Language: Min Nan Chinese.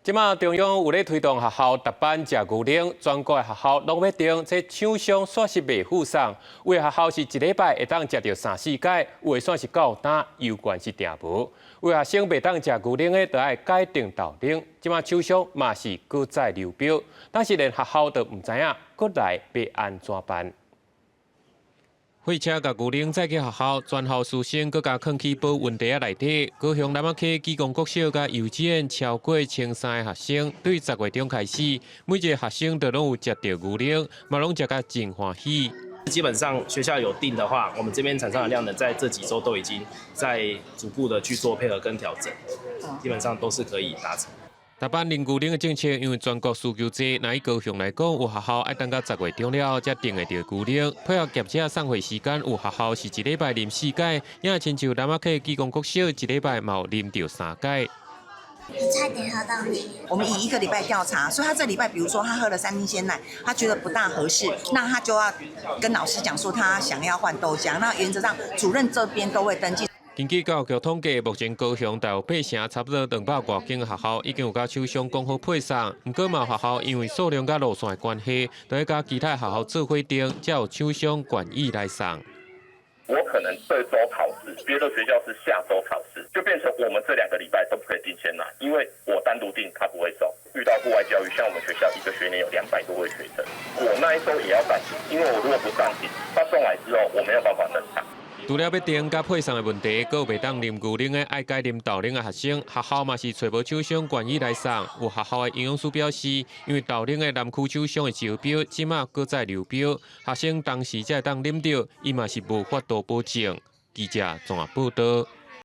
這馬中央有咧推動學校逐班食牛奶，全國的學校攏欲訂，這廠商煞是袂赴送。有的學校是一禮拜會當食著三四擺，有的煞是到今猶原是訂無。有學生袂當食牛奶的，就愛改訂豆奶。這馬廠商嘛是閣再流標，但是連學校都毋知影，閣來欲按怎辦？貨車共牛奶載去學校，全校師生閣共囥去保溫袋仔內底。高雄楠仔溪啟光國小佮幼稚園超過1300個學生，對10月中開始，每一個學生都攏有食著牛奶，嘛攏食甲真歡喜。基本上學校有訂的話，我們這邊廠商的量能在這幾週都已經在逐步的去做配合跟調整，基本上都是可以達成。逐班啉牛奶的政策，因為全國需求濟，若以高雄來講，有學校愛等到10月中了才訂會著牛奶。配合業者送貨時間，有學校是一禮拜啉四擺，也親像楠仔溪啟光國小一禮拜嘛有啉著三擺。差點喝到你。我們以一個禮拜調查，所以他這禮拜，比如說他喝了三斤鮮奶，他覺得不大合適，那他就要跟老師講說他想要換豆漿。那原則上主任這邊都會登記。根據教育局統計，目前高雄大約八成，差不多200外間學校已經有佮廠商講好配送。毋過嘛，學校因為數量佮路線的關係，都欲佮其他學校做伙訂，才有廠商願意來送。我可能這週考試，別的學校是下週考試，就變成我們這2個禮拜都不可以訂鮮奶，因為我單獨訂他不會收。遇到戶外教育，像我們學校一個學年有200多位學生，我那一週也要暫停，因為我如果不暫停，他送來之後我沒有辦法登場。除了欲訂佮配送的問題，閣有袂當啉牛奶的愛改啉豆奶的學生，學校嘛是揣無廠商願意來送。有學校的營養師表示，因為豆奶的南區廠商的招標，這馬閣再流標，學生當時才會當啉著，伊嘛是無法度保證。記者綜合報導。